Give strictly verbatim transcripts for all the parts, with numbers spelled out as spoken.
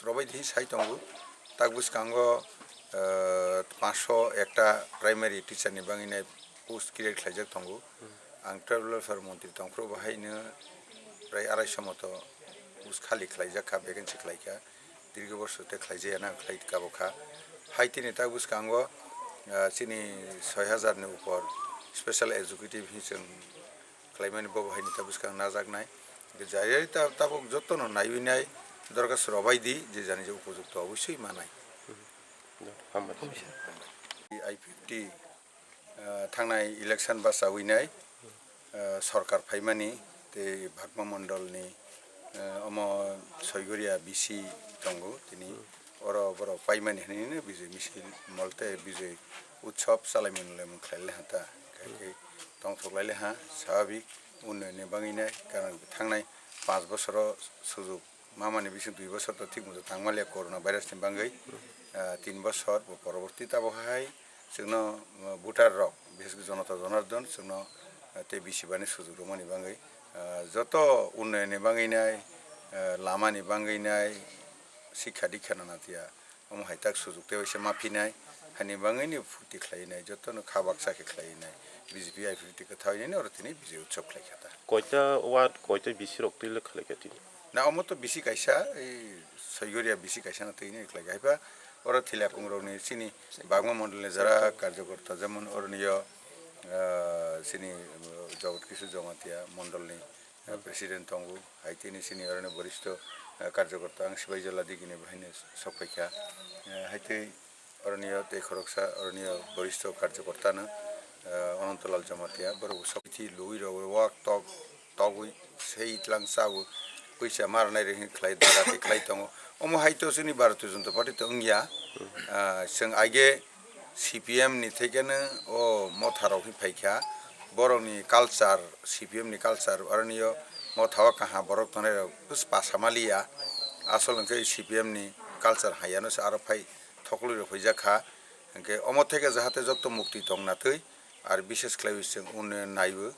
Robai di sai tongo, tak bwskango, eh, paanch sho ekta primary teacher ni bangwi nai post create khlaijak tongo. Ang tribal welfare montri tongphuru bo haino prai arai sho moto post khali khlaijak kha, vacancy khlai kha. Dirgho borsor te khlaijaya na khlai kabo kha. Hai tini tak bwskango, ah, chini soi hajar ni upor special executive hi chwng khlaimani bo haini ta bwskang najaknai. Jayari ta-, tabuk jotono naiwi nai dorkha srobai di je jani je upojukto obosoi manai. Hambai. I P F T, ah, thangnai election bachawi nai, ah, sorkar phaimani tei Bagma mondolni, ah, omo Soigoria B C tongo tini. Oro borok paimani hinwi Bijay misil molte Bijay Utsav chalaimani lemung khlai le ha ta. Khe tongthok lai le ha, swabik unnayonni bangwi nai, karon thangnai panch bosoro sujuk mamani bising dui bosor to thik mujak tangmaliya corona virus ni bangwi, ah, tin bosor bo poroborti tabo hai chwngno, ah, voter rok, bises khe Jonata Jonardon chwngno, ah, tei bisi bani sujuk rwmani bangwi, ah, joto unnayonni bangwi nai, ah, lamani bangwi nai, sikha dikha nana tiya. Omo hai tak sujuk tei waisa ma phinai, hani bangwi ni phuti khlai nai, joto no kha baksa khe khlai nai, B J P I P F T kwthai nai oro tini Bijay Utsav khlai kha ta. Koita ward, koita B C rok twi le khlai kha tini? Na, omo to B C kaisa, ei Soigoria B C kaisa no twi nai khlai kha. Hai pha oro Thilakung rok ni chini Bagma mondol ni jara karjokorta, jemon oro ni yo, ah, chini, ah, Jagat Kishore Jamatia mondol ni, ah, president tongo, hai tini sini oroni boristo, ah, karjokorta ang Sibaijala digini bahaino sok phaikha. Ah, hai tei oroni o tei khoroksa oroni o boristo karjokorta no, ah, Anantalal Jamatia, borok bo sok thi lui rok wak tok togwi sei tlang chawi puisa marnai rehing khlai dara tei khlai tongo. Omo hai to chini Bharatiya Janata Party to wngya. Ah, chwng aige C P M ni thekeno o motha rok hi phaikha, borok ni culture, C P M ni culture, aroni o motha o kaha borok tongnai rok bwspa samaliya, asol hwnkhe C P M ni culture hayano se aro phai thoklwi rok huijak kha, hwnkhe omo theke jahate joto mukti tong natwi, ar bishes khlaiwi chwng unnayan naiwi.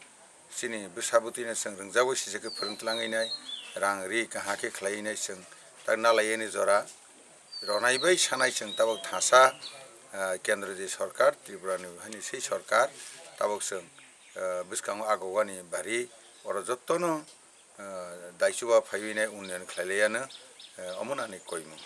Chini bwsa bwtwino chwng rwngjagwi sijak khe phwrwng tlangwi nai, rang ri kaham khe khlaiwi nai chwng tak nalaiyani jora ronai bai sanai chwng tabuk thasa, ah, kendro je sorkar, Tripura ni hani sei sorkar tabuk chwng, ah, bwskango agogani bari oro jottono, ah, daichuba phaiwi nai unnayan khlailaiyano, ah, omo nani koimung.